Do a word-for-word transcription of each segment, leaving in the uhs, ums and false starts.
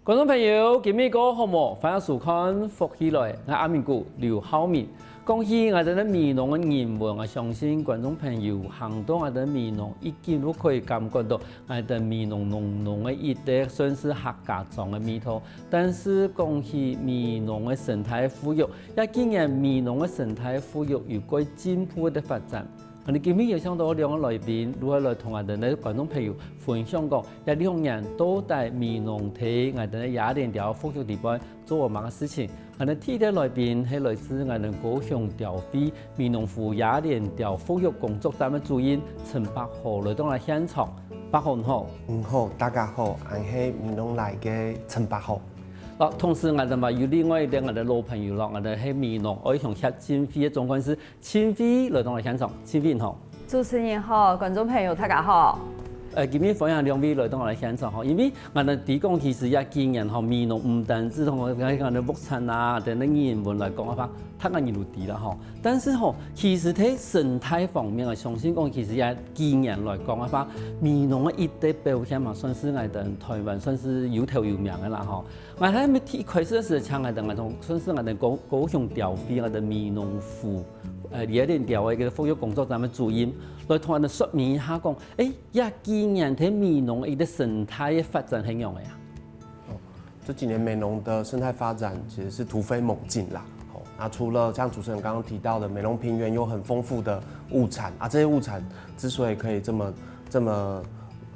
觀眾朋友，今晡日過好無？歡迎收看《福氣來》，𠊎阿明哥劉浩明。講起𠊎兜个美濃个人文，𠊎相信觀眾朋友行到𠊎兜美濃，一定都可以感覺到𠊎兜美濃濃濃个一個算是客家庄个味道。但是講起美濃个生態復育，這幾年美濃个生態復育有過進步个發展。 𠊎兜今晡日邀請到兩個來賓，就係來同𠊎兜个觀眾朋友分享講，這兩年到底美濃在𠊎兜个野蓮鳥復育裡背做麼个事情。𠊎兜第一個來賓係來自𠊎兜高雄鳥會美濃湖野蓮鳥復育工作站个主任陳百豪來到𠊎現場。百豪你好。你好，大家好，𠊎係美濃來个陳百豪。哦，同時𠊎兜嘛有另外一個𠊎兜老朋友咯，𠊎兜係美濃愛鄉協進會个總幹事 秦暉來到𠊎兜現場，秦暉你好。主持人好，觀眾朋友大家好。呃，今晡日歡迎兩位來到𠊎兜現場吼，因為𠊎兜知講其實這幾年吼，美濃毋單止同𠊎兜物產啊，等等人文來講个話，大家人都知啦吼。但是吼，其實在生態方面啊，相信講其實這幾年來講个話，美濃个一個表現嘛，算是𠊎兜臺灣算是有頭有名个啦吼。 𠊎還沒提開始个時，請𠊎兜，𠊎兜算是𠊎兜高，高雄鳥會𠊎兜美濃湖，呃，野蓮鳥个一個復育工作站个主任，來同𠊎兜說明一下講，誒，這幾年在美濃个一個生態个發展係仰仔啊？哦，這幾年美濃的生態發展其實是突飛猛進啦。哦，那除了像主持人剛剛提到的，美濃平原有很豐富的物產啊，這些物產之所以可以這麼，這麼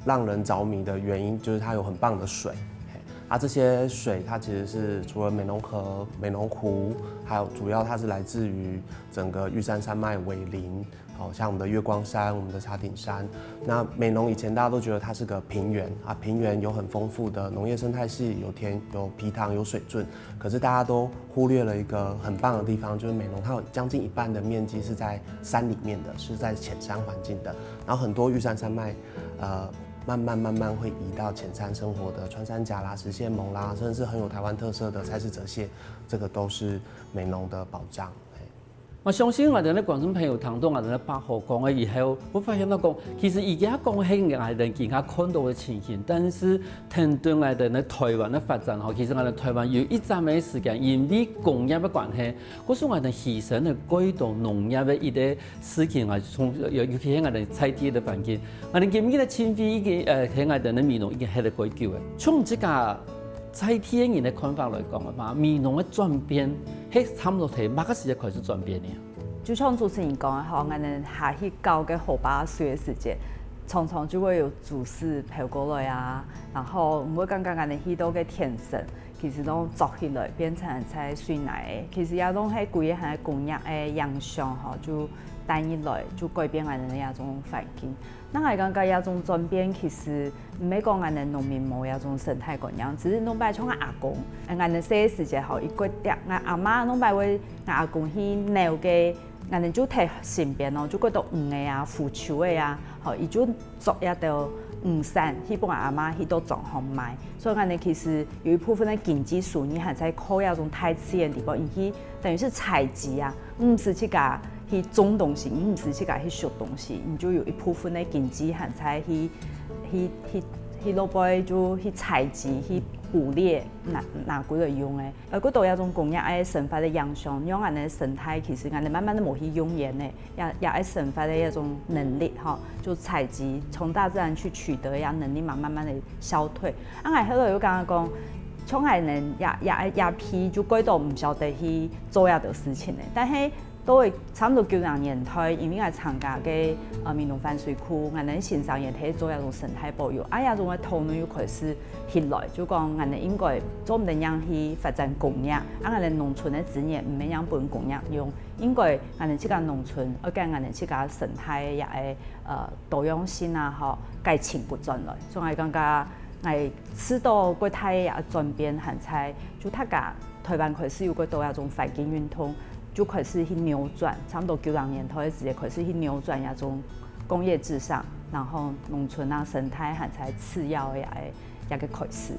讓人著迷的原因，就是它有很棒的水。嘿，啊，這些水它其實是除了美濃河、美濃湖，還有主要它是來自於整個玉山山脈、尾林，好，像我們的月光山、我們的茶頂山。那美濃以前大家都覺得它是個平原啊，平原有很豐富的農業生態系，有田、有埤塘、有水圳，可是大家都忽略了一個很棒的地方，就是美濃它有將近一半的面積是在山裡面的，是在淺山環境的。然後很多玉山山脈，呃，慢慢慢慢會移到淺山生活的穿山甲啦、食蟹獴啦，甚至是很有臺灣特色的蔡氏澤蟹，這個都是美濃的寶藏。嘿。 𠊎相信𠊎兜个觀眾朋友聽到𠊎兜个百豪講个以後，會發現到講，其實佢講个係𠊎兜今下看到个情形，但是跈等𠊎兜个臺灣个發展吼，其實𠊎兜臺灣有一站个時間，因為工業个關係，故所𠊎兜犧牲了過多農業个一個事情啊，從，尤其係𠊎兜在地个環境。𠊎兜今日个秦暉已經，呃，在𠊎兜个美濃已經歇了幾久了。從這個 在地个人个看法來講个話，美濃个轉變，係差毋多在麼个時節開始轉變呢？就像主持人講个吼，𠊎兜下去搞該河壩水个時節，常常就會有竹絲飄過來啊，然後毋會感覺𠊎兜去到該田脣，其實都作起來變成在水泥个，其實也都係歸個還工業个影響吼，就帶入來，就改變𠊎兜个這種環境。 那𠊎感覺這種轉變其實毋係講𠊎兜農民無這種生態觀念，只是弄擺像𠊎阿公，𠊎兜細个時節吼，一過點，𠊎阿嬤弄擺會，𠊎阿公去扭該，𠊎兜就在身邊哦，就過到魚仔啊、浮球仔啊，吼，佢就捉這兜魚鱔，去分𠊎阿嬤去到庄項賣。所以𠊎兜其實有一部分个經濟收入還在靠這種大自然裡背，佢去等於係採集啊， 毋使自家去種東西，你毋使自家去畜東西，你就有一部分个經濟還在去，去，去，去落背就去採集、去捕獵，拿，拿歸來用个。呃，過多這種工業个生活个影響，讓𠊎兜个生態其實𠊎兜慢慢仔無去用了呢，也，也愛生活个一種能力吼，就採集，從大自然去取得个能力嘛，慢慢仔消退。啊，𠊎後來又感覺講，像𠊎兜也，也，也皮就過多毋曉得去做這兜事情呢，但係 到差毋多九零年代，因為𠊎參加該，呃，美濃番水庫，𠊎兜先生也在做這種生態保育，啊，這種个討論又開始起來，就講𠊎兜應該做毋得恁樣去發展工業，啊，𠊎兜農村个資源毋係恁樣分工業用，應該𠊎兜自家農村，愛佮𠊎兜自家生態个這個，呃，多樣性啊，吼，該尋過轉來。所以𠊎感覺 𠊎試著國泰个轉變還在，就大家臺灣開始有過多這種環境運動，就開始去扭轉，差毋多九零年代个時節開始去扭轉這種工業至上，然後農村啊生態還在次要个這個，這個開始。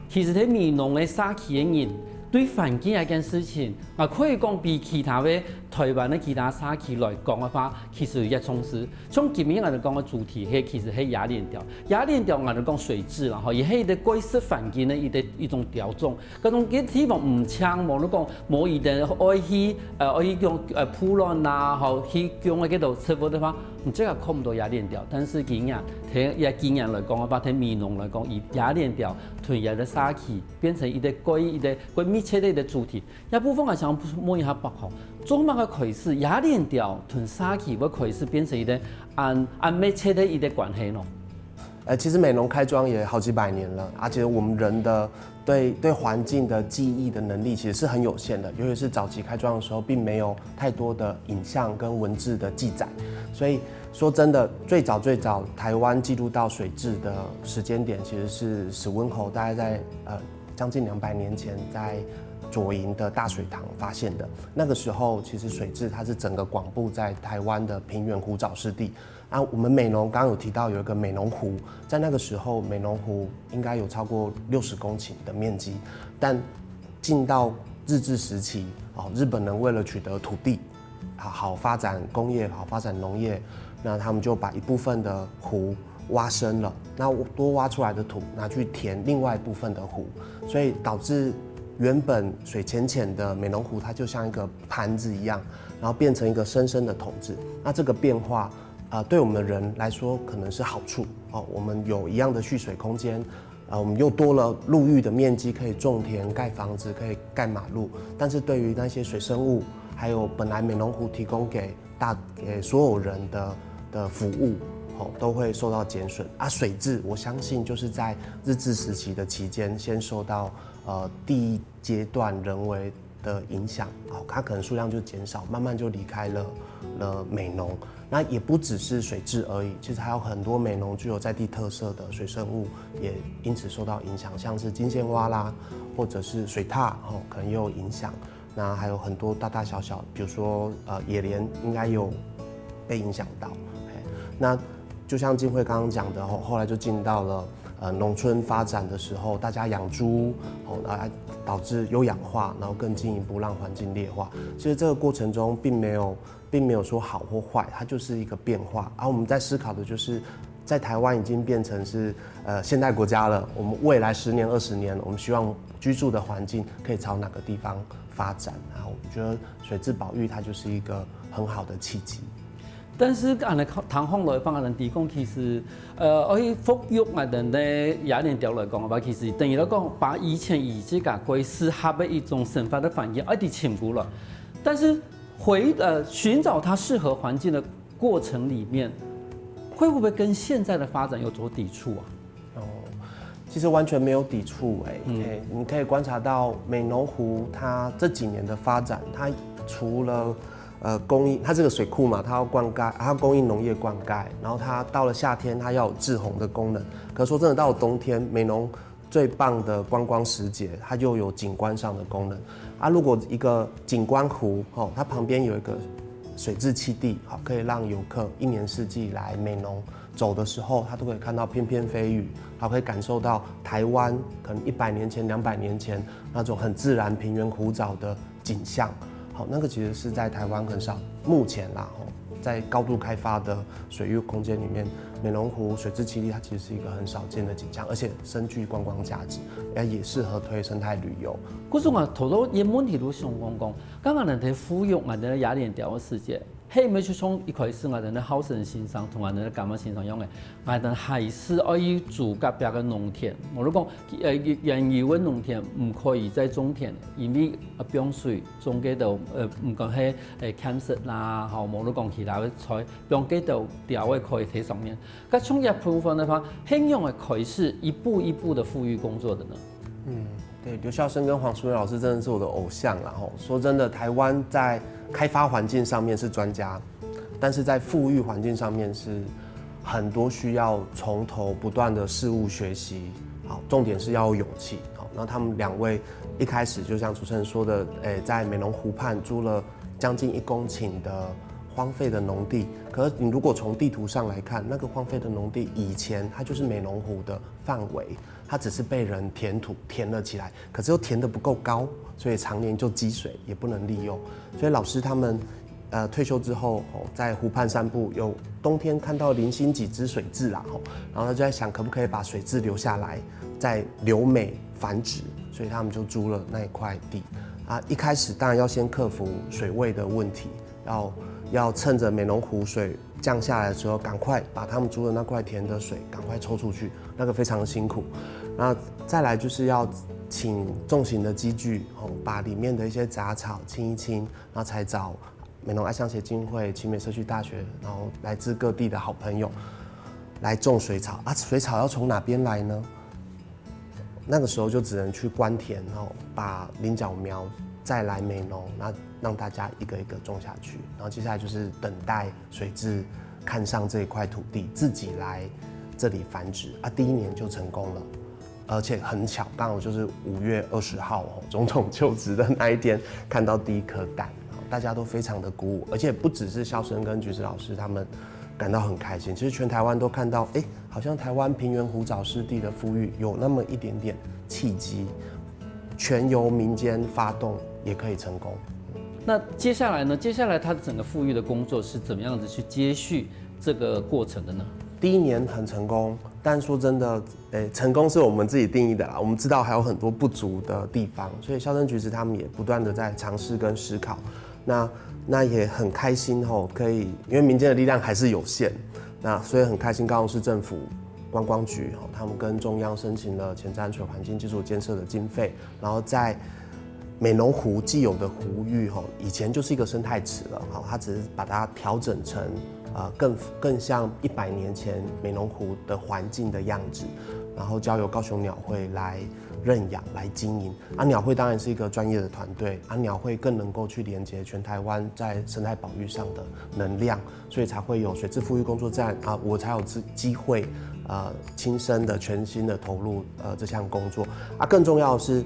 其實在美濃个社區个人，對環境這件事情，啊，可以講比其他个台灣个其他社區來講个話，其實有一重視。像今日𠊎兜講个主題，係其實係野蓮條。野蓮條𠊎兜講水雉啦，吼，也係一個歸適環境个一個一種條種。該種个地方毋淨，無你講無一定愛去，呃，愛去用呃鋪卵啊，吼，去用个該種植物个話，你這個看毋到野蓮條。但是今日，在這今日來講个話，在美濃來講，以野蓮條同這個社區變成一個歸一個歸密切个一個主題。 這部分𠊎想問一下伯豪，做麼个開始，野蓮條同社區會開始變成一個恁恁密切个一個關係呢？呃，其實美濃開莊也好幾百年了，而且我們人的對對環境的記憶的能力其實是很有限的，尤其是早期開莊的時候，並沒有太多的影像跟文字的記載，所以说真的，最早最早台灣記錄到水雉的時間點，其實是史溫侯大概在呃将近两百年前在左营的大水塘发现的。那个时候，其实水雉它是整个广布在台湾的平原湖沼湿地。啊，我们美浓刚刚有提到有一个美浓湖，在那个时候美浓湖应该有超过六十公顷的面积，但进到日治时期，哦，日本人为了取得土地，好好发展工业，好发展农业，那他们就把一部分的湖挖深了，那多挖出来的土拿去填另外一部分的湖，所以导致原本水浅浅的美浓湖，它就像一个盘子一样，然后变成一个深深的桶子。那这个变化，啊、对我们的人来说可能是好处哦，我们有一样的蓄水空间，啊、我们又多了陆域的面积可以种田、盖房子、可以盖马路，但是对于那些水生物，还有本来美浓湖提供给大给所有人的的服务，哦，都会受到减损。啊，水质我相信就是在日治时期的期间，先受到呃第一阶段人为的影响，哦，它可能数量就减少，慢慢就离开了了美浓。那也不只是水质而已，其实还有很多美浓具有在地特色的水生物也因此受到影响，像是金线蛙啦，或者是水獭，哦，可能也有影响。那还有很多大大小小，比如说呃野莲应该有被影响到。那就像金慧刚刚讲的，后后来就进到了呃农村发展的时候，大家养猪，哦，啊导致优氧化，然后更进一步让环境劣化。其实这个过程中并没有并没有说好或坏，它就是一个变化。而我们在思考的就是，在台湾已经变成是呃现代国家了，我们未来十年、二十年，我们希望居住的环境可以朝哪个地方发展啊？我觉得水质保育它就是一个很好的契机。但是恁樣談項來幫人提供，其實，呃，愛復育𠊎兜个野蓮條來講个話，其實等於來講，把以前以這个過適合个一種生活个環境，愛去尋過來。但是回呃尋找它適合環境的過程裡面，會不會跟現在的發展有所抵觸啊？哦，其实完全没有抵触哎、欸，你可以观察到美浓湖它这几年的发展，它除了呃供应，它这个水库嘛，它要灌溉，它要供应农业灌溉，然后它到了夏天它要有制洪的功能。可是说真的，到了冬天，美浓最棒的观光时节，它又有景观上的功能。啊，如果一个景观湖，吼，它旁边有一个水质栖地，好，可以让游客一年四季来美浓走的时候，他都可以看到翩翩飞鱼，还可以感受到台湾可能一百年前、两百年前那种很自然平原湖沼的景象。好，那个其实是在台湾很少，目前啦，吼，在高度开发的水域空间里面，美浓湖水质栖地它其实是一个很少见的景象，而且深具观光价值，也适合推生态旅游。故所𠊎頭頭一問題都想講講，剛剛你在復育𠊎兜个野蓮條个時節， 係毋係就像一開始𠊎兜个浩生先生同𠊎兜个柑仔先生樣个，𠊎兜還係愛去租隔壁个農田。無論講，呃，原有个農田毋可以再種田，因為呃放水種該兜，呃，毋管係呃芡實啦，吼，無論講其他个菜，放該兜條个可以在上面。該從這部分个話，係仰般開始一步一步个復育工作个呢？嗯，对，刘孝生跟黄淑惠老师真的是我的偶像啦吼。说真的，台湾在开发环境上面是专家，但是在富裕环境上面是很多需要从头不断的事物学习。好，重点是要有勇气。好，那他们两位一开始就像主持人说的，诶，在美浓湖畔租了将近一公顷的荒废的农地，可是你如果从地图上来看，那个荒废的农地以前它就是美浓湖的范围，它只是被人填土填了起来，可是又填得不够高，所以常年就积水，也不能利用。所以老师他们呃退休之后，哦，在湖畔散步，有冬天看到零星几只水雉啦，吼，然后他就在想可不可以把水雉留下来，再留美繁殖，所以他们就租了那一块地。啊，一开始当然要先克服水位的问题，要要趁着美浓湖水降下来的时候，赶快把他们租的那块田的水赶快抽出去，那个非常辛苦。那再来就是要请重型的机具，哦，把里面的一些杂草清一清，然后才找美浓爱乡协进会、奇美社区大学，然后来自各地的好朋友来种水草。啊，水草要从哪边来呢？那个时候就只能去官田，然后把菱角苗再来美浓，那让大家一个一个种下去。然后接下来就是等待水质看上这一块土地，自己来这里繁殖。啊，第一年就成功了，而且很巧，刚好就是五月二十号哦，总统就职的那一天，看到第一颗蛋，大家都非常的鼓舞，而且不只是孝生跟橘子老师他们感到很开心，其实全台湾都看到，哎，好像台湾平原湖藻湿地的復育有那么一点点契机，全由民间发动也可以成功。那接下来呢？接下来他的整个復育的工作是怎么样子去接续这个过程的呢？第一年很成功，但说真的，诶，成功是我们自己定义的啦。我们知道还有很多不足的地方，所以孝生橘子他们也不断的在尝试跟思考。那那也很开心吼，可以因为民间的力量还是有限，那所以很开心高雄市政府观光局吼，他们跟中央申请了前瞻水环境基础建设的经费，然后在美浓湖既有的湖域吼，以前就是一个生态池了，好，它只是把它调整成呃更更像一百年前美浓湖的环境的样子，然后交由高雄鸟会来认养来经营。啊，鸟会当然是一个专业的团队，啊，鸟会更能够去连接全台湾在生态保育上的能量，所以才会有水质复育工作站啊，我才有机机会呃亲身的全心的投入呃这项工作。啊，更重要的是，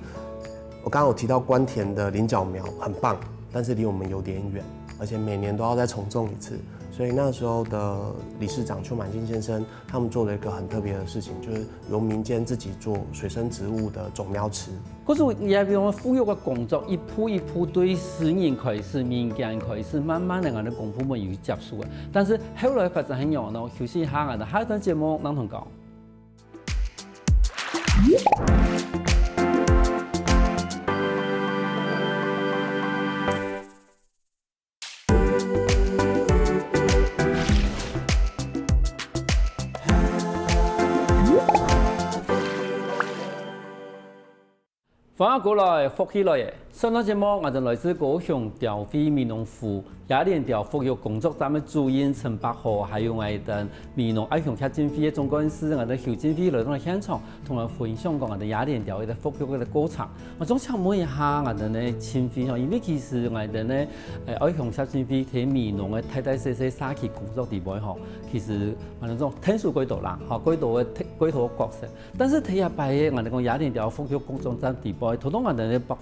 我刚刚有提到官田的菱角苗很棒，但是离我们有点远，而且每年都要再重种一次。所以那时候的理事长邱满新先生，他们做了一个很特别的事情，就是由民间自己做水生植物的种苗池。可是也比方復育个工作一步一步對私人開始、民間開始，慢慢的，𠊎等公部門有接觸个。但是後來發展很遠咯，休息一下，𠊎等下一段節目正同講。歡迎過來，福氣來了！上段節目，𠊎等來自高雄鳥會美濃湖野蓮鳥復育工作站个主任陳百豪，還有𠊎等美濃愛鄉協進會个總幹事𠊎等邱進輝來到現場，同𠊎分享講𠊎等野蓮鳥个復育个過程。𠊎想請問一下𠊎等个進輝吼，因為其實𠊎等个愛鄉協進會在美濃个大大細細社區工作裡背吼，其實𠊎等講天數幾多啦，吼，幾多个幾多个角色。 但是第一擺个，𠊎等講野蓮鳥復育工作站裡背，頭到𠊎等个百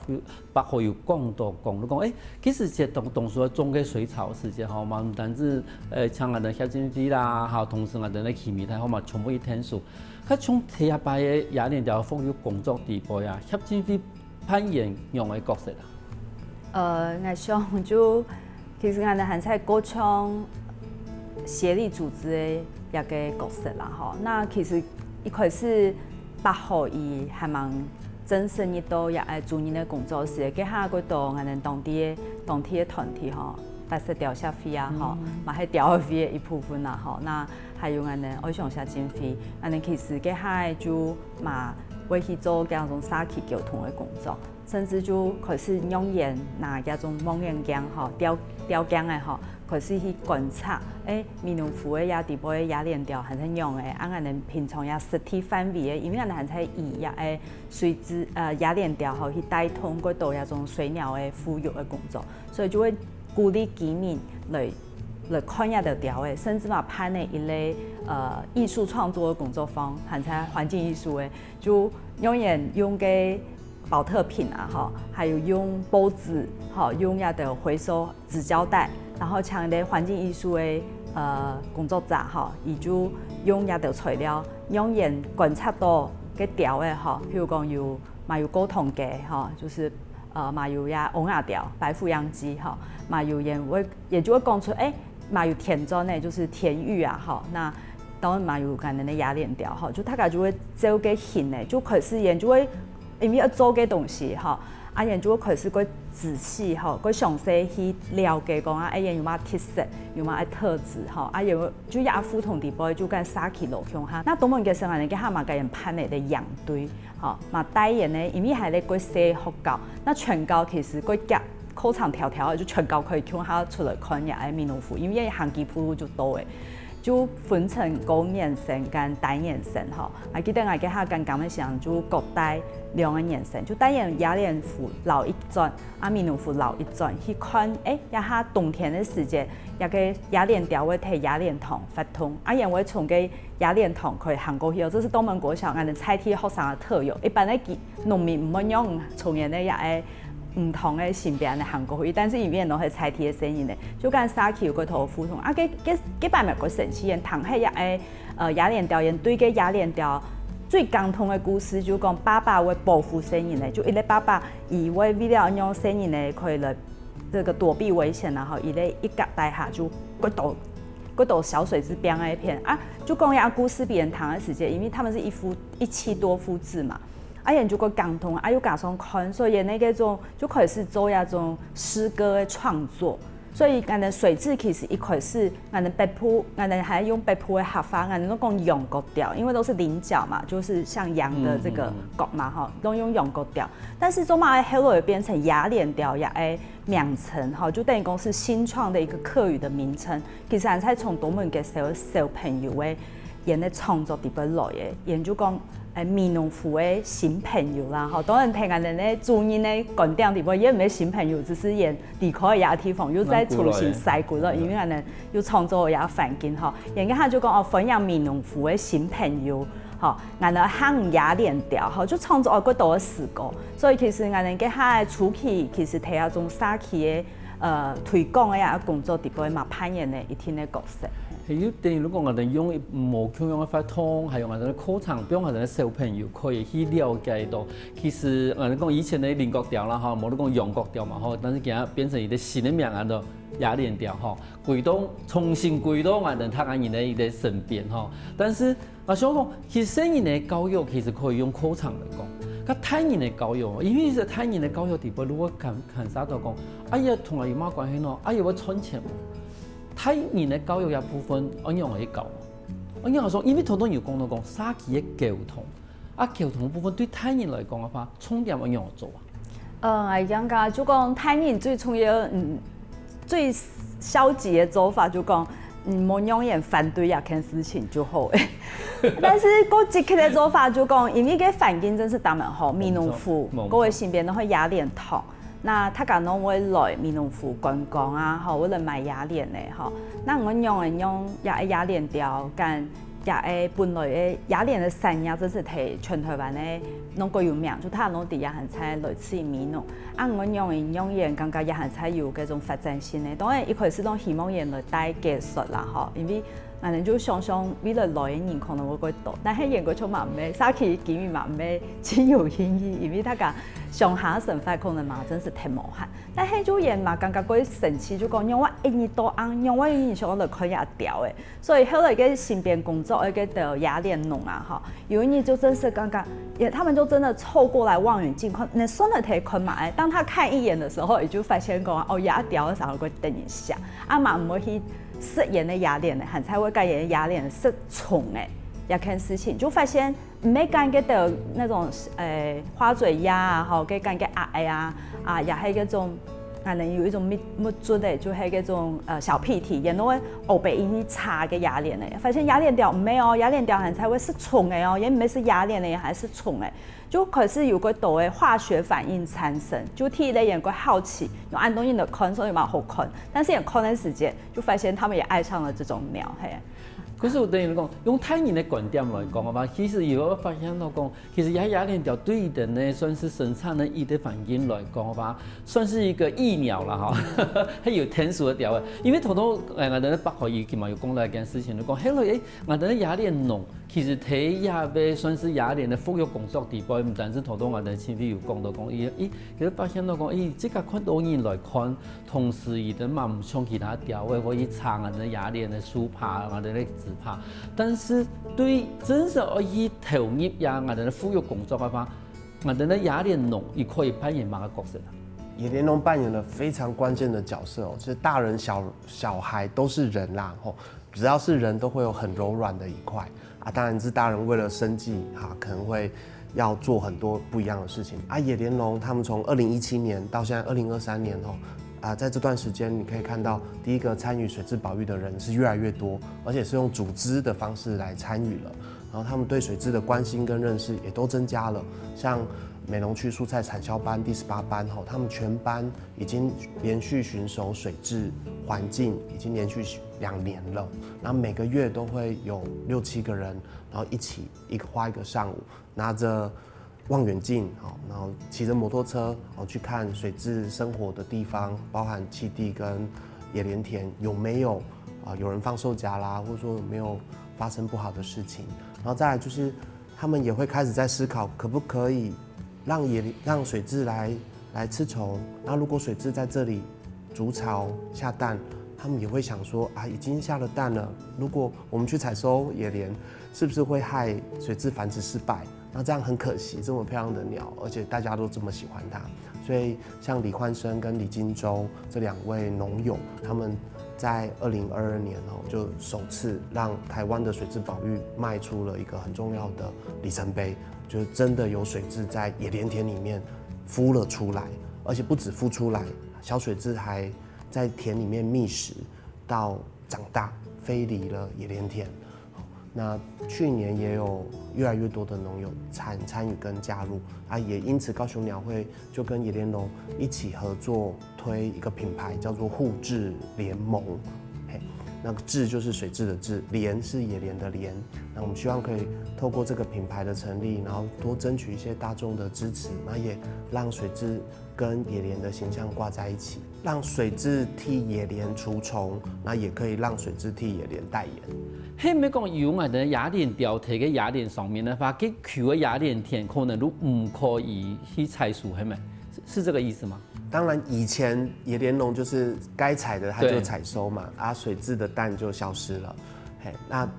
百豪有講到講，就講，誒，其實這當當初種个水草時節吼嘛，毋單止誒，像𠊎等協進會啦，吼，同時𠊎等个奇美大學嘛，全部一天數。佢從第一擺个野蓮鳥復育工作裡背啊，協進會扮演仰般个角色啊？呃，𠊎想就其實𠊎等還在過程協力組織个一個角色啦，吼。那其實一開始百豪佢還吂正式入到這个主任个工作時，該下過到𠊎等當地个當地个團體吼，白色鳥協會啊，吼，嘛係鳥會个一部分啦，吼。那還有𠊎等愛鄉協進會，𠊎等其實該下就嘛會去做該種社區溝通个工作。 甚至就開始仰般拿這種望遠鏡吼，鳥鳥鏡个吼，開始去觀察，誒，美濃湖个這裡背个野蓮鳥還係仰仔，啊𠊎等平常這實地範圍个，因為𠊎等還在以這个水質呃野蓮鳥吼去帶動過多這種水鳥个復育个工作，所以就會鼓勵居民來來看這兜鳥仔，甚至嘛辦了一類呃藝術創作个工作坊，還在環境藝術个，就仰般用个保特瓶啊，吼，還有用報紙，吼，用這兜回收紙膠帶，然後像一個環境藝術的呃工作者，吼，佢就用這兜材料，用佢觀察到个鳥仔，吼，譬如講有嘛有溝通雞，吼，就是呃嘛有這翁仔鳥、白腹秧雞，吼，嘛有佢會佢就會講出，誒，嘛有田磚呢，就是田芋啊，吼，那當然嘛有可能的野蓮鳥，吼，就大家就會照个形呢，就開始佢就會 因為愛做个東西吼，啊，佢就會開始過仔細吼，過詳細去了解講啊，哎，佢有麼特色，有麼特質吼，啊，佢就也互動底背，就跟社區落共下。那當然个時候呢，佢還嘛个人辦个營隊吼，嘛帶佢呢，因為還在過細學校，那全校其實過夾課程條條，就全校可以共下出來看這个美濃湖，因為行幾步路就到了。 就分成高年生跟低年生吼。啊，記得𠊎該下剛剛个時候就各帶兩個年生，就帶佢野蓮湖繞一轉，啊，美濃湖繞一轉，去看，誒，這下冬天个時節，這个野蓮鳥會在野蓮塘活動，啊，佢會從該野蓮塘可以行過去哦，這是東門國小𠊎等在地學生个特有，一般个農民毋會讓從前个這个 毋同个身邊个行過去，但是因為都係在地个細人呢，就跟社區有過多互動。啊，該該該擺乜過神奇，佢聽係這个呃野蓮鳥，佢對該野蓮鳥最感動个故事，就講爸爸會保護細人呢，就一個爸爸，佢會為了讓細人呢可以來這個躲避危險，然後佢在一角底下就過到過到小水質邊个一片啊，就講這故事分佢聽个時節，因為他們是一夫一妻多夫制嘛。 啊，佢就過感動，啊，又加上看，所以佢該種就開始做這種詩歌个創作。所以𠊎等水雉其實一開始，𠊎等北部，𠊎等還用北部个客話，𠊎等都講羊角調，因為都是菱角嘛，就是像羊的這個角嘛，吼，都用羊角調。但是做麼个後來變成野蓮鳥這个名稱，吼，就等於講是新創的一個客語的名稱。其實還係從東門个小小朋友个佢个創作底背來个，佢就講 誒，美濃湖个新朋友啦，吼，當然聽𠊎等个主人个觀點底背，佢毋係新朋友，只是佢離開這地方，又再重新徙過來，因為𠊎等又創造這環境吼。佢該下就講哦，歡迎美濃湖个新朋友，吼，𠊎等喊野蓮鳥，吼，就創造過多个詩歌。所以其實𠊎等該下个初期，其實在這種社區个 呃推廣个啊工作底背嘛扮演了一定个角色。係，又等於如果𠊎等用一無共樣个活動，還有𠊎等个課程，分𠊎等个小朋友可以去了解到，其實𠊎等講以前个菱角鳥啦吼，無你講羊角鳥嘛吼，但是今日變成一個新个名安到野蓮鳥吼，歸到重新歸到𠊎等大家人个一個身邊吼。但是 𠊎想講，其實細人个教育其實可以用課程來講，該大人个教育，因為係大人个教育底背，如果牽牽涉到講，啊，佢同𠊎有麼關係呢？啊，佢會賺錢無？大人个教育這部分，仰般來教？仰般講？因為頭先有講到講，社區个溝通，啊，溝通部分對大人來講个話，重點仰般做啊？ 呃，𠊎感覺就講大人最重要，嗯，最消極个做法就講，嗯，莫讓人反對這件事情就好了。但是過積極个做法就講，因為該環境真係當然好，美濃湖，各位身邊都會野蓮塘，那大家都會來美濃湖觀光啊，吼，會來買野蓮个吼。那𠊎仰般用這个野蓮鳥跟 這个本來个野蓮个產業，這係在全台灣个攏過有名，就大家攏知這還在來自美濃。啊，𠊎仰般用，𠊎感覺這還在有該種發展性个。當然，一開始攏希望佢來帶技術啦，吼，因為𠊎等就想像未來來个人可能會過多，但係𠊎感覺就嘛毋係，社區居民嘛毋係真有興趣，因為大家鄉下生活可能嘛真係忒無閒。但係就𠊎嘛感覺過神奇，就講仰會一日到暗，仰會有人想要來看這鳥仔。 所以後來个身邊工作个該兜野蓮農啊，吼，有一日就真係感覺，也他們就真的湊過來望遠鏡看，那算了忒看嘛，哎，當他看一眼的時候，也就發現講，哦，野鳥啥會等一下，啊嘛毋會去食佢个野蓮个，還才會跟佢个野蓮食蟲个，這件事情就發現，毋係講該兜那種，呃，花嘴鴨啊，吼，該講个鴨仔啊，啊，也係該種。 𠊎等有一種目目珠个，就係該種呃小屁體，然後會烏白一去查个野蓮个，發現野蓮鳥毋係哦，野蓮鳥還才會食蟲个哦，也毋係食野蓮个，也還食蟲个，就開始有過多个化學反應產生，就第一類人會好奇，用恁多人來看，所以嘛好看，但是佢看个時節，就發現他們也愛上了這種鳥，嘿。可是𠊎等於講，用大人个觀點來講个話，其實有發現到講，其實這野蓮鳥對佢等呢，算係生產个一個環境來講个話，算係一個疫苗啦哈，還有天使个鳥仔。因為頭頭，誒，𠊎等个北海魚今嘛有講到一件事情，就講，後來，誒，𠊎等个野蓮農，其實在這個算係野蓮个復育工作底背，毋單止頭頭𠊎等前輩有講到講，佢，佢，佢發現到講，誒，這個看到人來看， 同時佢等嘛毋像其他鳥仔會去插𠊎等个野蓮个樹杈，𠊎等个枝杈。但是對真正愛去投入呀𠊎等个復育工作个話，𠊎等个野蓮農佢可以扮演麼个角色啊？野蓮農扮演了非常关键的角色哦。其实大人小小孩都是人啦，吼，只要是人都会有很柔软的一块啊。当然是大人为了生计哈，可能会要做很多不一样的事情啊。野莲农他们从二零一七年到现在二零二三年吼，啊，在这段时间你可以看到，第一个参与水质保育的人是越来越多，而且是用组织的方式来参与了。然后他们对水质的关心跟认识也都增加了。像美浓区蔬菜产销班第十八班吼，他们全班已经连续巡守水质环境已经连续两年了，然后每个月都会有六七个人，然后一起一个花一个上午，拿着望远镜，好，然后骑着摩托车，好去看水质生活的地方，包含栖地跟野莲田有没有啊、有人放售夹啦，或者说有没有发生不好的事情，然后再来就是他们也会开始在思考，可不可以让野让水质来来吃虫？那如果水质在这里筑巢下蛋，他们也会想说啊，已经下了蛋了，如果我们去采收野莲，是不是会害水质繁殖失败？那这样很可惜，这么漂亮的鸟，而且大家都这么喜欢它。所以像李焕生跟李金洲这两位农友，他们在二零二二年哦，就首次让台湾的水质保育迈出了一个很重要的里程碑，就是真的有水质在野莲田里面孵了出来，而且不止孵出来，小水质还在田里面觅食，到长大飞离了野莲田。那去年也有越来越多的农友参参与跟加入啊，也因此高雄鸟会就跟野莲农一起合作推一个品牌，叫做互质联盟。嘿，那个质就是水质的质，莲是野莲的莲。那我们希望可以透过这个品牌的成立，然后多争取一些大众的支持，那也让水质跟野莲的形象挂在一起，让水质替野莲除虫，那也可以让水质替野莲代言。係毋係講有𠊎等野蓮鳥在个野蓮上面个話，該舊个野蓮田可能都毋可以去採收，係無？是是這個意思嗎？当然，以前野莲农就是该采的他就对采收嘛，啊，水质的蛋就消失了。嘿，那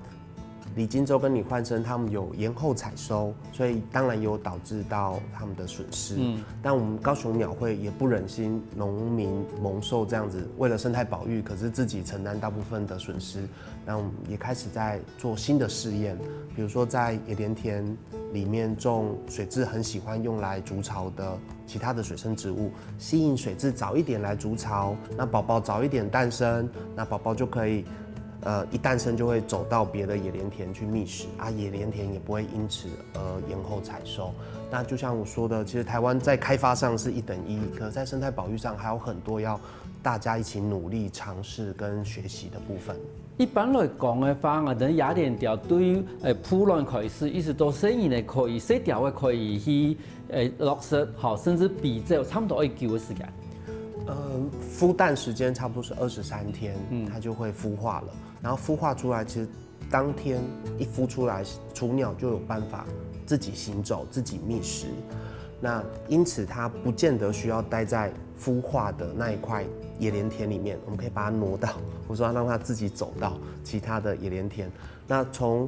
李金洲跟李焕生他们有延后采收，所以当然有导致到他们的损失。嗯，但我们高雄鸟会也不忍心农民蒙受这样子，为了生态保育，可是自己承担大部分的损失。那我们也开始在做新的试验，比如说在野莲田里面种水质很喜欢用来筑巢的其他的水生植物，吸引水质早一点来筑巢，那宝宝早一点诞生，那宝宝就可以，呃，一诞生就会走到别的野莲田去觅食啊，野莲田也不会因此而延后采收。那就像我说的，其实台湾在开发上是一等一，可是在生态保育上还有很多要大家一起努力尝试跟学习的部分。一般來講个話，𠊎等野蓮鳥對於誒孵卵開始，一直到細人仔可以，細鳥仔可以去誒落實，吼，甚至飛走，差不多愛幾久个時間？呃，孵蛋时间差不多是二十三天，它就会孵化了。然后孵化出来，其实当天一孵出来，雏鸟就有办法自己行走、自己觅食。那因此，它不见得需要待在孵化的那一块野莲田里面，我们可以把它挪到，或者说让它自己走到其他的野莲田。那从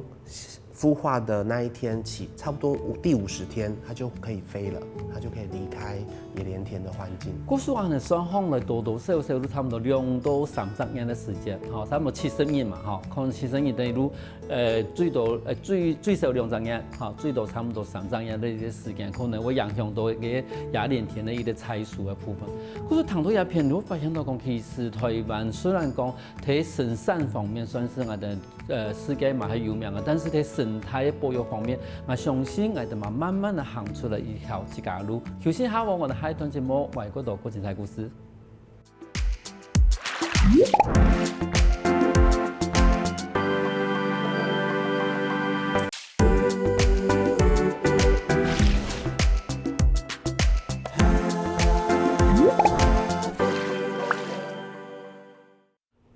孵化的那一天起，差不多五第五十天，它就可以飞了，它就可以离开野莲田的环境。故事話呢，算下來多多少少都差不多兩到三十年个時間，吼，差不多七十年嘛，吼，可能七十年等於都，呃，最多，呃，最最少兩十年，吼，最多差不多三十年个一個時間，可能會影響到个野蓮田个一個採收个部分。故事談到這片，你會發現到講，其實台灣雖然講在生產方面算是𠊎等 呃，世界嘛還有名个，但是在生態个保育方面，𠊎相信𠊎等嘛慢慢个行出來一條自家路。休息下，𠊎等下一段節目，外國多過精彩故事。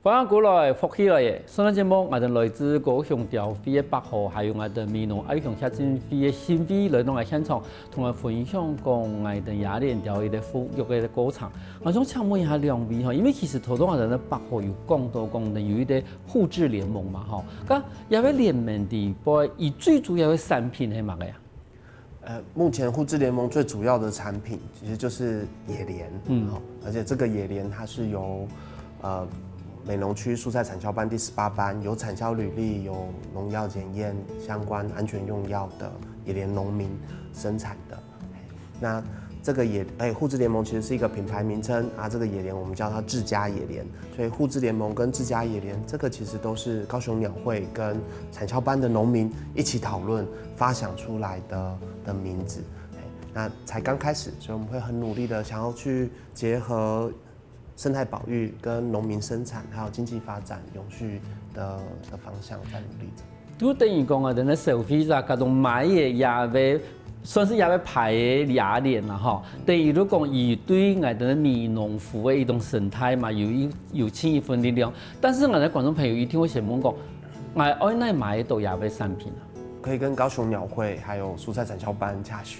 歡迎歸來，福氣來了！上段節目，𠊎兜來自高雄雕會个柏豪，還有𠊎兜美濃愛鄉協進會个新會來到𠊎現場，同𠊎分享講𠊎兜野蓮雕一個復育个過程。𠊎想請問一下兩位吼，因為其實頭先𠊎兜个柏豪有講到講，有一個互製聯盟嘛吼，該這個聯盟底背，佢最主要个產品係麼个啊？呃，目前互製聯盟最主要的產品其實就是野蓮，嗯，而且這個野蓮它是由呃美濃區蔬菜產銷班第十八班有產銷履歷、有農藥檢驗相關安全用藥的野蓮農民生產的。那這個野，哎，互製聯盟其實是一個品牌名稱啊，這個野蓮我們叫它自家野蓮，所以互製聯盟跟自家野蓮這個其實都是高雄鳥會跟產銷班的農民一起討論發想出來的的名字。那才剛開始，所以我們會很努力的想要去結合生態保育跟農民生產，還有經濟發展永續的的方向在努力著。就等於講啊，等於消費者佢兜買个這個，算係這個牌个野蓮啦吼。等於就講佢對𠊎兜美濃湖个一種生態嘛，有一有盡一份力量。但是𠊎兜觀眾朋友一定會想問講，𠊎愛哪買得到這個產品啊？可以跟高雄鳥會還有蔬菜產銷班洽詢。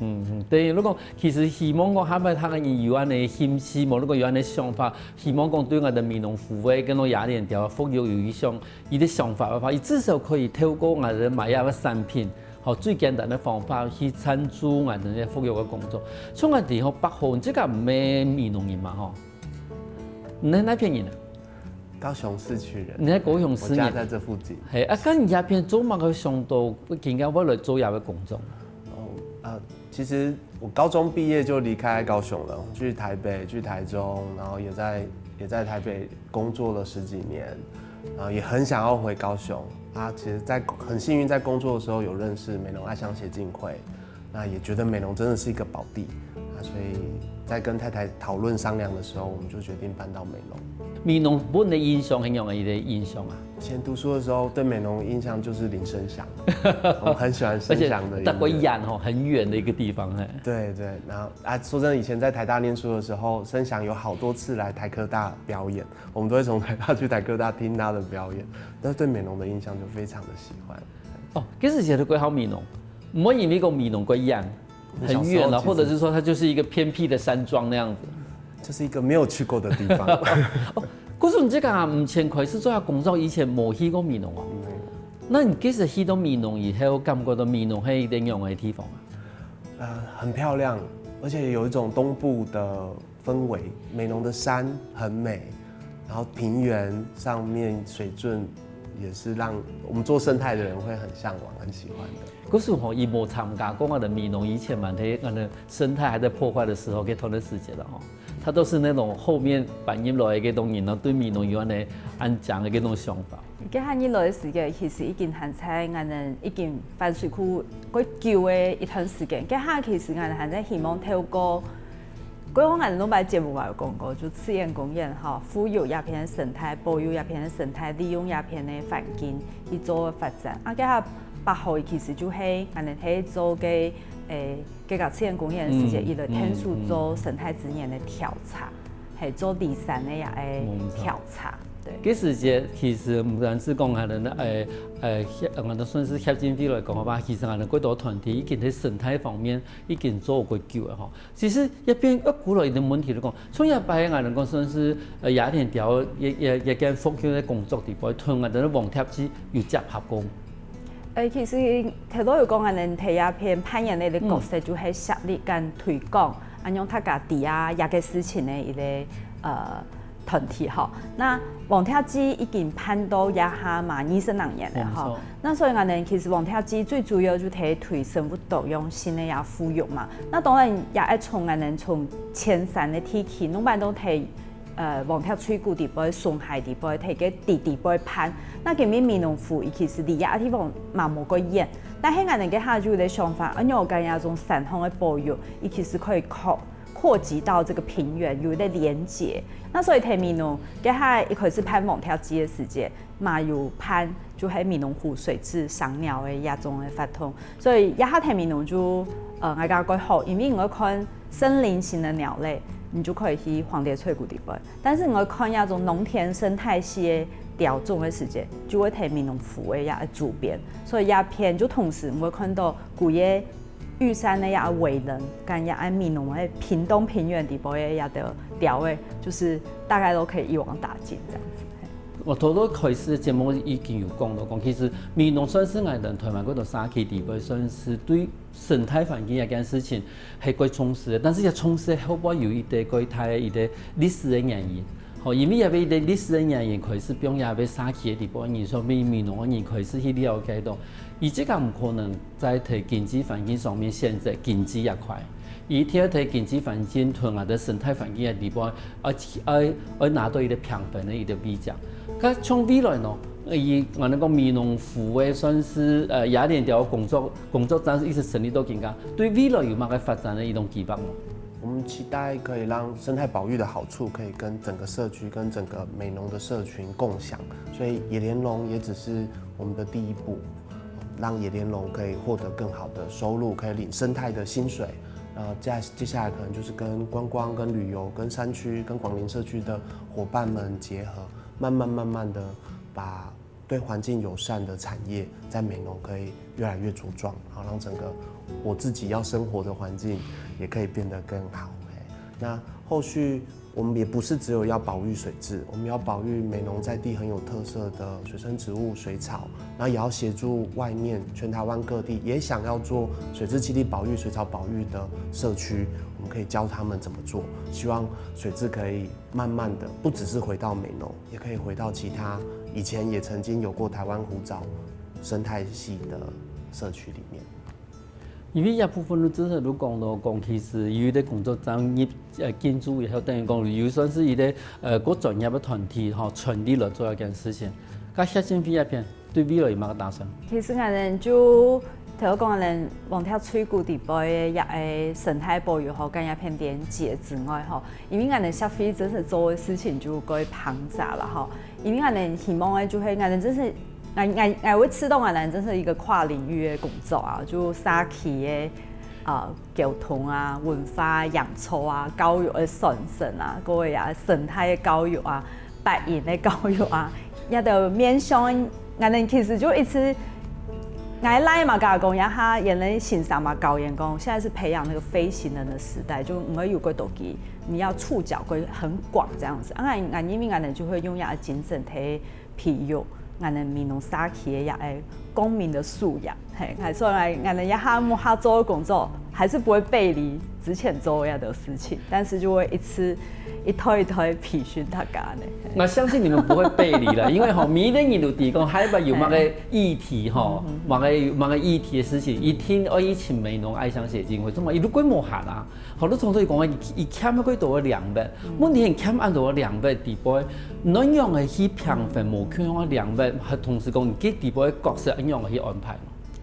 嗯，對，如果其實希望講下擺佢人有恁樣个興趣，無如果有恁樣个想法，希望講對𠊎兜美濃湖个跟到野蓮雕復育有一項一個想法个話，佢至少可以透過𠊎兜買這個產品，吼，最簡單个方法去贊助𠊎兜个復育个工作。像𠊎兜吼，柏豪，這個毋係美濃人嘛吼，你係哪片人啊？高雄市區人，你係高雄市人？我家在這附近。係，啊，該你這片做麼个想到今日會來做這個工作？哦，呃，其實我高中畢業就離開高雄了，去台北、去台中，然後也在也在台北工作了十幾年，然後也很想要回高雄。啊，其實在，很幸運在工作的時候有認識美濃愛鄉協進會，那也覺得美濃真的是一個寶地啊，所以在跟太太討論商量的時候，我們就決定搬到美濃。美濃分你个印象係仰般个一個印象啊？以前讀書的時候，對美濃印象就是林生祥，我們很喜歡生祥的音樂。大概遠吼，很遠的一個地方，嘿。對對，然後啊，說真的，以前在台大念書的時候，生祥有好多次來台科大表演，我們都會從台大去台科大聽他的表演，但是對美濃的印象就非常的喜歡。哦，其實覺得較好美濃，毋會因為講美濃較遠，很遠了，或者是說它就是一個偏僻的山莊那樣子。就是一個沒有去過的地方。哦，可是你這個啊，以前開始做下工作以前，無去過美濃哦。那你其實去到美濃以後，感覺到美濃係一個仰般个地方啊？呃，很漂亮，而且有一種東部的氛圍。美濃的山很美，然後平原上面水圳也是讓我們做生態的人會很向往、很喜歡的。可是吼，佢無參加過𠊎兜美濃以前嘛，佢𠊎兜生態還在破壞的時候，該段个時節了吼。他都是那種後面搬入來个該種人，然後對美濃有恁樣恁樣个該種想法。該下入來个時節，其實已經還在，𠊎兜已經反水庫較久个一段時間。該下其實𠊎兜還在希望透過 過往𠊎兜兩擺節目也有講過，就自然公園吼，復育這片生態，保育這片生態，利用這片个環境去做發展。啊，該下柏豪其實就係𠊎兜係做个，誒，該个自然公園个時節，佢來𢯭手做生態資源个調查，係做離山个這个調查，對。該時節其實毋單止講𠊎兜，誒誒，𠊎兜算是協進會來講个話，其實𠊎兜幾多團體已經在生態方面已經做較久了吼。 其實這片又過來一個問題來講，像這擺𠊎兜講算是呃野田調也也也間復興个工作底背，同𠊎兜黃貼機有接合過。誒，其實頭頭有講，𠊎兜在這片扮演个角色就係設立跟推廣，恁樣大家知啊這個事情个一個呃團體吼。那黃貼機已經辦到這下嘛二十零年了吼。那所以𠊎兜其實黃貼機最主要就係推生物多樣性个這復育嘛。 那當然也愛從𠊎兜從淺山个地區，攏擺都在呃黃貼水庫底背、松溪底背、在該地底背辦。那今日美濃湖，佢其實離這地方嘛無幾遠，但係𠊎兜該下就有個想法，恁樣𠊎兜這種山項个保育，佢其實可以擴擴及到這個平原，有一個連結。那所以在美濃該下一開始辦黃貼機个時節， 嘛有辦就係美濃湖水雉賞鳥个這種个活動。所以這下在美濃就呃，𠊎感覺較好，因為𠊎看森林型个鳥類，你就可以去黃蝶翠谷地方。但是你會看這種農田生態系个調種个時節，就會在美濃湖个這个周邊，所以這片就同時你會看到古个玉山个這个圍欄，跟這个美濃个屏東平原地方个這个鳥仔，就是大概都可以一網打盡這樣子。我頭頭開始節目已經有講到講，其實美濃算是𠊎等台灣各个社區地方算是對生態環境這件事情係較重視个，但是也重視个後背有一个較大个一个歷史个原因。吼，因為也係一个歷史个原因，開始放也係社區个地方人，所以美濃个人開始去了解到，佢自家毋可能在在經濟環境上面選擇經濟這塊，佢一定要在經濟環境同𠊎个生態環境个地方，愛愛愛拿到一个平衡个一个位置。該像未來呢，以𠊎等講美濃湖个算是呃野蓮鳥工作工作站一直成立到今下，對未來有麼个發展个一種期望無？我们期待可以让生态保育的好处可以跟整个社区、跟整个美浓的社群共享，所以野莲农也只是我们的第一步，让野莲农可以获得更好的收入，可以领生态的薪水。那接接下来可能就是跟观光、跟旅游、跟山区、跟广林社区的伙伴们结合，慢慢慢慢的把对环境友善的产业在美浓可以越来越茁壮，然后让整个我自己要生活的环境也可以变得更好。那后续我们也不是只有要保育水质，我们要保育美浓在地很有特色的水生植物、水草，然后也要协助外面全台湾各地也想要做水质栖地保育、水草保育的社区，我们可以教他们怎么做。希望水质可以慢慢的不只是回到美浓，也可以回到其他以前也曾经有过台湾湖藻生态系的社区里面。因為這部分就真係就講到講，其實有一个工作站入呃建築以後，等於講有算是一个呃較專業个團體吼，成立來做這件事情。該謝振輝這片對未來有麼个打算？其實𠊎等就頭講𠊎等黃蝶翠谷地方个這个生態保育吼，跟這片連結之外吼，因為𠊎等協會真係做个事情就較龐大啦吼。因為𠊎等希望个就係𠊎等真係，𠊎𠊎𠊎會知道𠊎等真係一个跨領域个工作啊，就社區个啊溝通啊、文化、營造啊、教育个傳承啊，各位啊，生態个教育啊、 白银个教育啊，也都面向，𠊎等其實就一直，𠊎个倈仔嘛佮𠊎講，這下𠊎等先生嘛教𠊎講，現在是培養那個飛行人的時代，就毋會有幾多機，你要觸角會很廣這樣子。啊，𠊎𠊎因為𠊎等就會用這个精神去培育𠊎等美濃社區个這个公民的素養。 嘿，還所以𠊎等這下目下做个工作，還是不會背離之前做个事情，但是就會一次一代一代培訓大家呢。我相信你們不會背離了，因為吼，每一個人都提供，還有麼个議題吼，麼个麼个議題的事情，一定愛去尋美濃愛鄉協進會，做麼？佢都規模下啦。 好多同學講，佢佢欠幾多个零分，問題係欠恁多个零分底背，恁樣个去評分無共樣个零分，還同時講，佢底背个角色恁樣个去安排。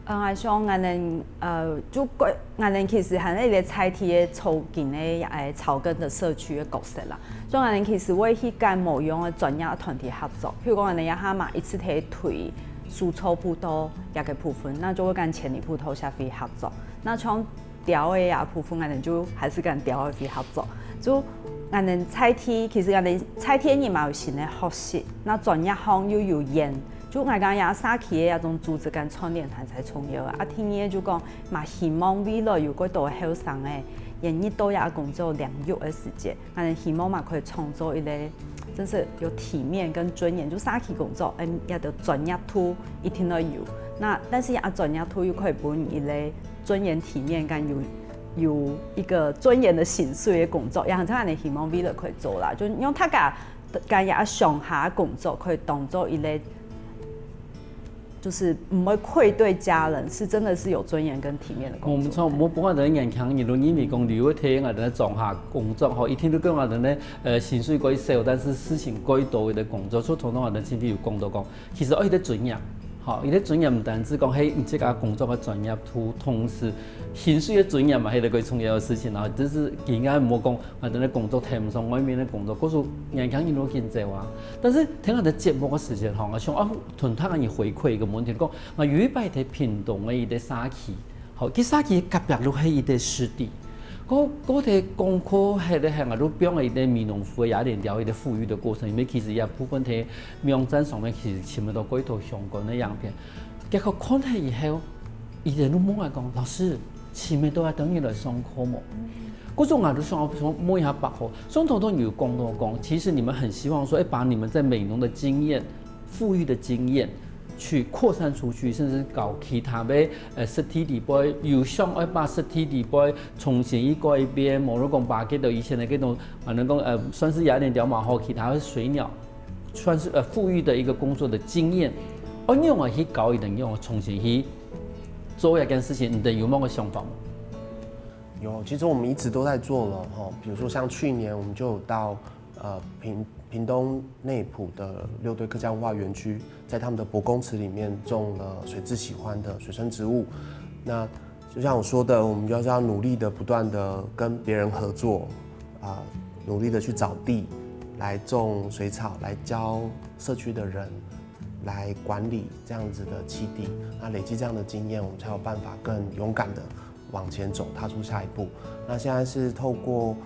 呃，像𠊎等呃，就个𠊎等其實還係一個在地个草根个呃草根的社區个角色啦。所以𠊎等其實會去跟無樣个專業團體合作，譬如講𠊎等這下嘛一直在推手作步道這個部分，那就會跟千里步道協會合作。那像 鳥仔啊部分，𠊎等就還係跟鳥仔去合作。就𠊎等在地，其實𠊎等在地个人嘛有新个學習，那專業項又有緣，就𠊎講這社區个這種組織跟串聯還係重要个。啊，第二就講，嘛希望未來有較多後生个，願意到這工作領域个時節，𠊎等希望嘛可以創造一個，真係有體面跟尊嚴，就社區工作，嗯，這個專業度一定要有。那但是這專業度又可以分一個 尊嚴體面跟有有一個尊嚴的薪水个工作，也係𠊎等希望未來可以做啦，就讓大家跟這上下工作可以當做一個，就是毋會愧對家人，是真的是有尊嚴跟體面的工作。無錯，無不管在年輕人，如果認為講你會替𠊎等莊下工作吼，一定都講𠊎等呢呃薪水較少，但是事情較多个工作，所以頭先𠊎等前輩有講到講， 其實愛一個專業，吼，一個專業毋單止講係你自家工作个專業度，同時薪水个專業嘛，係一個最重要个事情。然後就是應該毋好講，啊，等个工作談毋上外面个工作，故所年輕人都緊走啊。但是聽𠊎等節目个時間吼，𠊎想啊，同大家人回饋一個問題，講，啊，有一擺在屏東个一個社區，吼，佢社區隔壁就係一個濕地。个个个个功课，个个个个都放个一个美濃湖个雅典寮一个復育个過程，因為其實這部分在網站上面其實尋得到幾多相關个影片。結果看了以後，佢等都問𠊎講：「老師，尋得到啊，等於來上課無？」故所𠊎都想想問一下伯虎，上頭都有講到講，其實你們很希望說，哎，把你們在美濃的經驗、復育的經驗，去擴散出去，甚至教其他个呃實體裡背，有想愛把實體裡背重新去改變，無論講把這个以前个這種啊，能夠呃算是雅典寮嘛吼，其他个水鳥，算是呃復育个一个工作个經驗，哦，你用來去教佢等，用重新去做這件事情，你等有麼个想法無？有，其實我們一直都在做了哈。比如說像去年，我們就有到呃屏屏東內埔的六堆客家文化園區，在他們的伯公池裡面種了水雉喜歡的水生植物。那就像我說的，我們就是要努力的不斷的跟別人合作啊，努力的去找地來種水草，來教社區的人來管理這樣子的棲地。那累積這樣的經驗，我們才有辦法更勇敢的往前走，踏出下一步。那現在是透過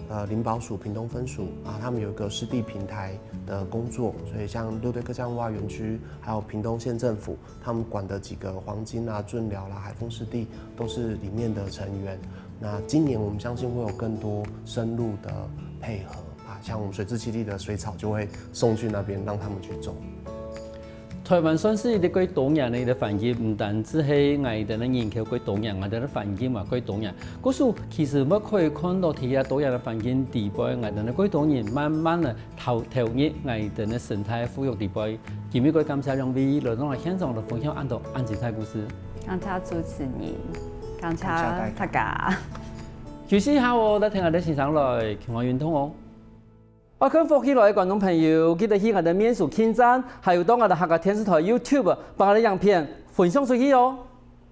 呃林保署屏東分署啊，他們有一個濕地平台的工作，所以像六堆客家文化園區，還有屏東縣政府，他們管的幾個黃金啊、圳寮啦、海豐濕地都是裡面的成員。那今年我們相信會有更多深入的配合啊，像我們水雉棲地的水草就會送去那邊，讓他們去種。台灣算是一個幾多元个一個環境，毋單止係𠊎等个人口幾多元，𠊎等个環境嘛幾多元。故所其實乜可以看到，在這多元个環境底背，𠊎等个幾多人慢慢个投投入𠊎等个生態復育底背。今日个感謝兩位來到𠊎現場个分享，恁多恁精彩故事。感謝主持人，感謝感謝大家大家。休息一下哦，來聽𠊎等先生來，共下運動哦。 愛看福氣來个觀眾朋友，記得去𠊎等面書網站，還有到𠊎等客家電視台YouTube，把𠊎等影片分享出去哦。